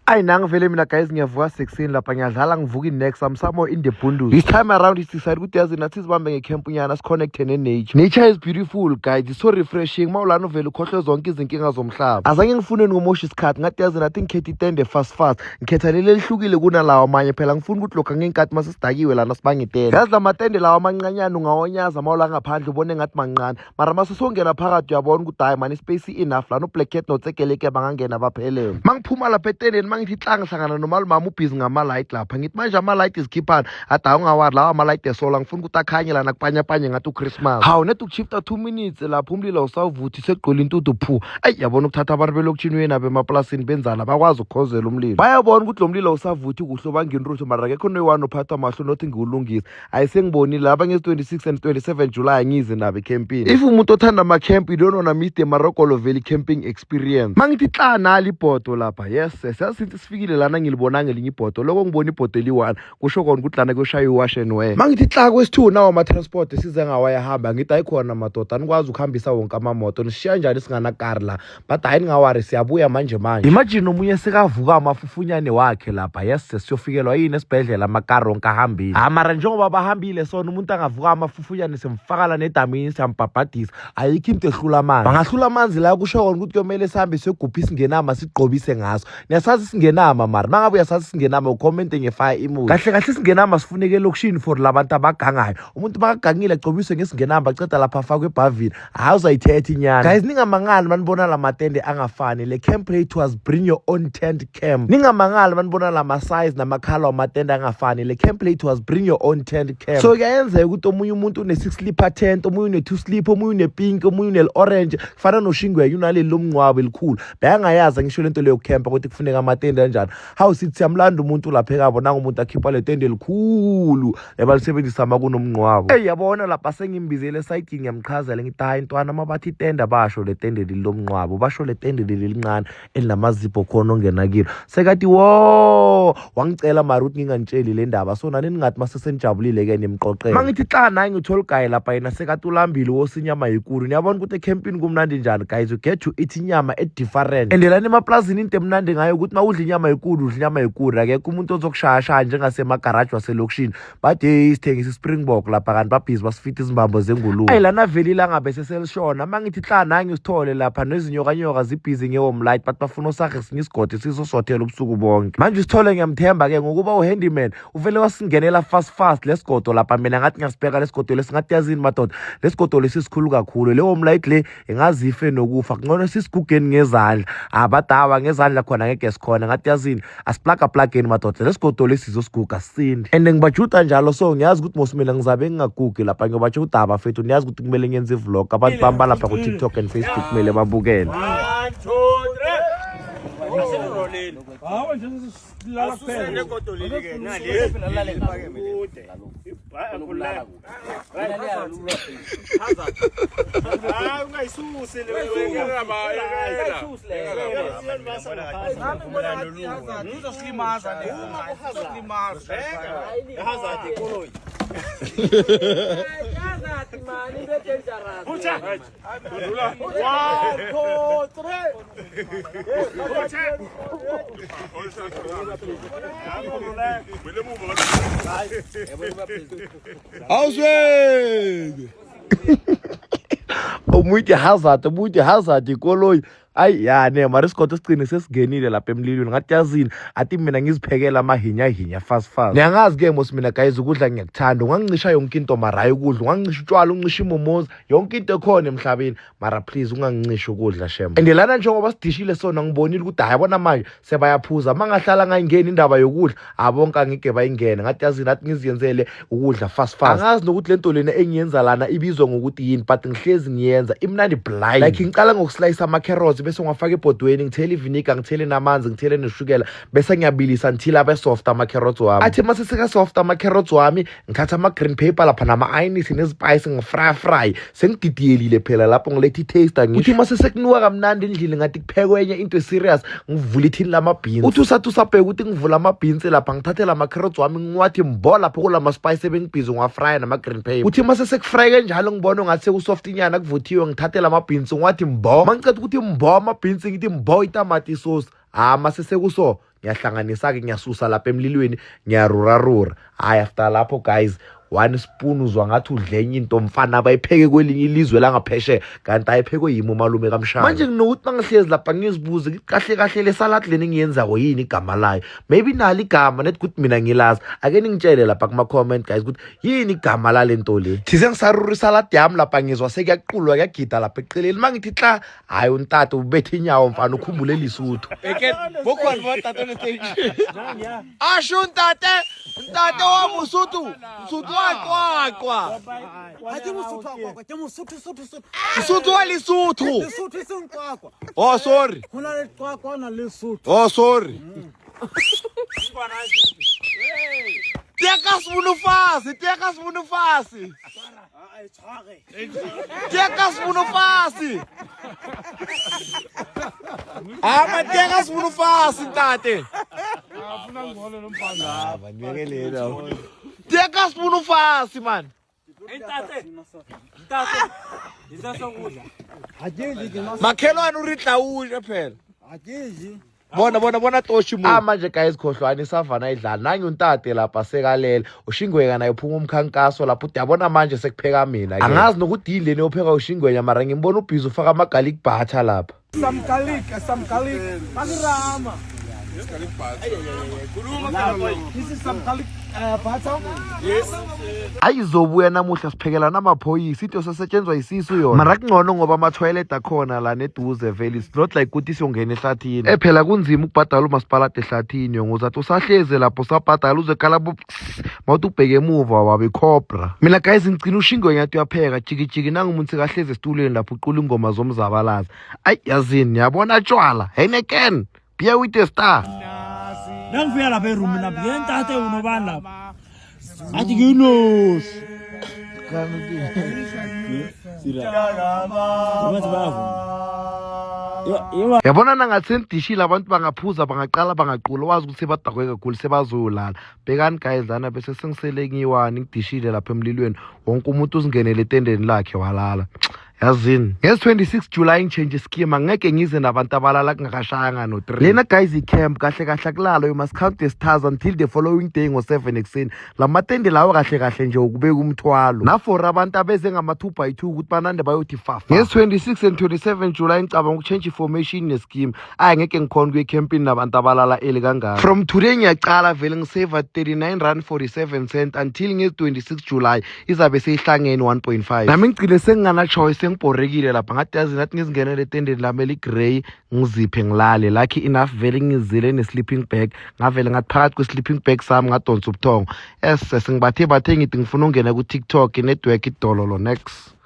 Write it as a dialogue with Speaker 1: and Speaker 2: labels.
Speaker 1: Ayi, nangi vele mina guys, ngiyavuka sekuseni lapha, ngiyadlala, ngivuka i-next. I'm somewhere in the bundles. This time around it's decided ukuthi yazi nathi sibambe ngecamp nyana, siconnecte ne-nature. Nature is beautiful, guys. It's so refreshing. Mawulana uvele ukhohlwe zonke izinkinga zomhlaba. Azange ngifune ngomosha isikhathi, ngathi yazi nathi ngikhetha itende fast fast. Ngikhetha leli elihlukile kunalawo amanye phela. Ngifuna ukuthi lokhu ngenkathi masesidakiwe lana sibange itende. Yazi la matende lawa amancanyana ungawonyaza mawula ngaphandle ubone ngathi mancane, mara masesongena phakathi uyabona ukuthi hayi mani, ispace enough lana. UBlack Cat notsekeleke bangangena baphelele. Mangiphuma lapha etendeni, mangithi tla, ngihlangana nomalumama ubhizi ngama-light lapha. Ngithi manje ama-light izikhiphana ade awungawari lawa ama-light esola, ngifuna ukuthi akhanye lana kupanyapanye ngathi uChristmas. Hawu, nedi ukushifta 2 minutes lapho umlilo awusawuvuthi, sekugcwele intuthu phu. Eyi, yabona ukuthatha abantu belokishini uye nabo emaplasini benzana bakwazi ukukhozela umlilo, bayabona ukuthi lo mlilo awusavuthi kuhle, ubanga intuthu, mara akekho noyi-one ophathwa mahlo nothi ngiwulungise. Hayi, sengibonile laba ngezi-26 and 27 July angize nabo ecampini. If umuntu othanda ama-camp, you don't wanna miss the Marokolo Valley camping experience. Mangithi tla, nali ibhodo lapha. Yes, siyasithi sifikile lana, ngilibonanga elinye ibhodo loko, ngibona ibhodo eliyi-one, kusho kona ukuthi lana kuyoshaya i-wash and wear. Mangithi tla kwesi-two, nawo ama-transport size ngawayahamba. Ngithi ayikhona madoda, anikwazi ukuhambisa wonke amamoto, nishiya njani singanakari la? But hayi, ningawari, siyabuya manje manje. Imagine omunye sekavuka amafufunyane wakhe lapha. Yes, sesiyofikelwa yini esibhedlela, amakari wonke ahambile. Ha, mara njengoba bahambile sona, umuntu angavuka amafufunyane simfakala nedamini, siyambhabhadisa. Ayikho into ehlula amanzi, bangahlula amanzi la. Kusho kona ukuthi kuyomele sihambe siyogubha isingenama, sigqobise ngaso. Niyasazi isingenama? Mara mangabe uyasazi isingenama, ucommente nge-fire emoji. Kahle kahle isingenama sifuneke elokishini for labantu abagangayo. Umuntu makagangile agcobiswe ngesingenamba, aceda lapha afakwe ebhavini, hayi, uzayithetha inyana. Guys, ningamangali manibona la matende angafani. Le camp rate was bring your own tent camp. Ningamangali manibona la ma-size namakhala wamatende angafani. Le camp rate was bring your own tent camp. So kuyayenzeka ukuthi omunye umuntu une-six sleeper tent, omunye une-two sleep, omunye une-pink, omunye une-orange, kufana noshingwenya unaleli lomngcwabo elikhulu. Beyangayazi ngisho lento leyo camp ukuthi kufuneka amatende anjani. Hawu, sithi siyamlanda umuntu lapha ekabo, nangumuntu akhipha le tende elikhulu ebalisebenzisa ma kunomngcwabo. Eyi, yabona lapha sengimbizele esayidini, ngiyamchazela, ngithi hayi ntwana, uma bathi itende basho le tende leli lomngcwabo, basho le tende leli elincane elinamazipho khona ongena kilo. Sekathi wo, wangicela mara ukuthi ngingantsheli le ndaba. So nani ningathi mase senijabulile-ke nimqoqele. Ma ngithi xa naye ngithola ugayi lapha, yena sekathi ulambile, wosa inyama yikulu. Niyabona ukuthi ekhempini kumnandi njani, guys? You get to eat inyama e-different. And lana emaplazini into emnandi ngayo ukuthi uma udla inyama yikulu, udla inyama yikulu, akekho umuntu ozokushayashaya njengasemagaraji waselokishini, bathi hey, sithengisa i-Springbok lapha, kanti babhizi basifita izimbambo zengulube. Ayi, lana vele ilanga bese selishona. Ma ngithi hla, nangi usithole lapha nezinyokanyoka zibhizi nge-warm light, bathi bafuna osakhe sinye isigodi sizosothela ubusuku bonke. Manje usithole, ngiyamthemba-ke ngokuba uhandyman, uvele wasingenela fast fast lesigodo lapha. Mina ngathi ngiyasibheka lesigodo lesi, ngathi yazini madoda, lesigodo lesi sikhulu kakhulu, le warm light le ingazife nokufa, kungcono sisigugeni ngezandla. Abadawa ngezandla khona ngeke sikhona. Ngathi yazini, asiplaga plageni madoda, lesigodo lesi sizosiguga sisinde. And ngibajuda njalo, so ngiyazi ukuthi mos mina ngizabe ngingagugi lapha, ngiyobatsho udaba fethu. Niyazi ukuthi kumele ngenze ivlog, abantu bami balapha ku-TikTok and Facebook kumele babukele.
Speaker 2: One, two, three. Asiliroleni.
Speaker 3: Hawu nje silala
Speaker 2: Asusele
Speaker 3: kuphela.
Speaker 2: legodo leli ke nali. Kude. Hayi, ungayisusi le.
Speaker 3: Izosilimaza le. Izosilimaza.
Speaker 2: Hazard ikoloyi.
Speaker 3: One, two, three.
Speaker 4: Awusweke.
Speaker 1: Omunye hazard, omunye hazard ikoloyi. Ayi ya ne, mara isigodo sigcine sesingenile lapha emlilweni. Ngathi yazini, athi mina ngiziphekela amahinyahinya fast fast. Niyangazi-ke mos mina guys, ukudla ngiyakuthanda. Ungangincisha yonke into mara hayi ukudla. Ungangincisha utshwala, uncisha imomozi, yonke into ekhona emhlabeni, mara please ungangincishi ukudla shem. And lana njengoba sidishile sona, ngibonile ukuthi hayi, yabona manje sebayaphuza, uma ngahlala ngayingeni indaba yokudla, abonke angike bayingene. Ngathi yazini, athi ngiziyenzele ukudla fast fast. Angazi nokuthi lento lena engiyenza lana ibizwa ngokuthi yini, but ngihlezi ngiyenza, imnandi blind. Like ngicala ngokuslayisa ama-carrots, bese ngiwafaka ebhodweni, ngithele iviniga, ngithele namanzi, ngithele neshukela, bese ngiyabilisa until abe soft ama-carrots wami. Athi mase seka-soft ama-carrots wami, ngithatha ama-green pepper lapha nama-anise nezipice, ngifry fry, sengididiyelile phela lapho, ngiletha i-taster. Ngisho uthi mase sekunuka kamnandi endlini, ngathi kuphekwe enye into eserious, ngivula ithini lama-beans. Uthi usathi usabheka ukuthi ngivula ama-beans lapha, ngithathe lama-carrots wami, ngiwathi mbo lapho kulama-spice ebengibhizi ngiwafrya nama-green pepper. Uthi mase sekufrayeke njalo, ngibona ngathi sekusoft inyana, kuvuthiwe, ngithathe lama-beans ngiwathi mbo. Mangiceda ukuthi mbo ama-beans, ngithi mbo itamati sauce. Ah, mase sekuso ngiyahlanganisa-ke, ngiyasusa lapha emlilweni, ngiyarurarura. Hhayi, after lapho guys, one spoon uzwa ngathi udle enye into mfana abayipheke kwelinye ilizwe langaphesheya, kanti ayiphekwe yimi umalume kamshana. Manje nginokuthi mangihlezi lapha ngizibuze ngithi kahle kahle le salad lena engiyenzako yini igama layo? Maybe nalo igama net ukuthi mina ngilazi. Ake ningitshele lapha kuma-comment guys ukuthi yini igama lale nto le. Thize ngisarura isalad yami lapha ngizwa sekuyaqulwa kuyagida lapha eceleni. Mangithi kla, hhayi untate ubethe inyawo mfana ukhumbule Lesotho.
Speaker 4: Asho ntate, ntate wa Mosotho, Mosotho wa Qwaqwa.
Speaker 5: Ha ke Mosotho wa Qwaqwa, ke Mosotho Sotho Sotho.
Speaker 4: Mosotho wa Lesotho.
Speaker 5: Lesotho e seng Qwaqwa.
Speaker 4: Oh sorry.
Speaker 5: Ho na le Qwaqwa, ho na le Lesotho.
Speaker 4: Oh sorry. Teka sebonofase, teka sebonofase. Teka sebonofase. Ama teka sebonofase ntate. Teka sebonofase man.
Speaker 5: Ha ke je ke nwa
Speaker 4: Makhelwane o re tla o je phela.
Speaker 5: ha ke je.
Speaker 4: Bona bona bona toshi mo.
Speaker 1: Ah manje guys khohlwani isavana idlala nange untate lapha sekalele ushingwenya naye uphuma umkhankaso lapho uthi yabona manje sekupheka mina ke angazi nokuthi yini leni opheka ushingwenya mara ngimbona ubhizi ufaka ama-garlic butter lapha.
Speaker 3: Some garlic, some garlic. Pakurama. This is some garlic butter.
Speaker 1: Ayizobuya namuhla siphekela namaphoyisa into sesetshenzwa isisu yona mara kungcono ngoba ama-toilet akhona la neduze vele. It's not like ukuthi siyongena ehlathini. E phela kunzima ukubhadala umasipalade ehlathini yonke uzathi usahlezi lapho usabhadala uzekhala bo mawuthi ubheke emuva wabe icobra. Mina guys ngigcina ushingwenya athi uyapheka jikijiki nangumuntu sekahlezi esitulweni lapho ucula ingoma zomzabalazo. Ayi yazini yabona tshwala Heineken beer with a star.
Speaker 6: Nangifika lapha erumini lapha ke ntate unobani lapha athi nginosi bathi bayavuma.
Speaker 1: Yabona nangathi senidishile abantu bangaphuza bangaqala bangaqula wazi ukuthi sebadakwe kakhulu sebazolala. Bhekani guys lana bese sengisele ngiyi-one ngidishile lapha emlilweni wonke umuntu uzingenele etendeni lakhe walala. Yazini ngezi-26 July ngichange ischeme, angeke ngize nabantu abalala kungakashayanga no-3. Lena guys i-camp kahle kahle akulalo, you must count the stars until the following day ngo-7 ekuseni. La matende lawo kahle kahle nje ukubeka umthwalo nafor abantu abeze ngama-2 by 2 ukuthi banande bayothi fafa. Ngezi-26 and 27 July ngicabanga ukutshentsha i-formation nescheme. Ayi ngeke ngikhona ukuya ecampini nabantu abalala eli kangaka. From today ngiyacala vele ngisave 39 rand 47 cent until ngezi-26 July izabe seyihlangene 1.5. Nami ngigcine sengingana-choice sengibhorekile lapha ngathi yazi nathi ngizingenele etendeni lami eli-grey ngiziphe ngilale. Lucky enough vele ngizile ne-sleeping bag, ngavele ngathi phakathi kwe-sleeping bag sami ngadonsa ubuthongo. Ese sengibathe bathe ngithi ngifuna ungena ku-TikTok, inetwork idololo next.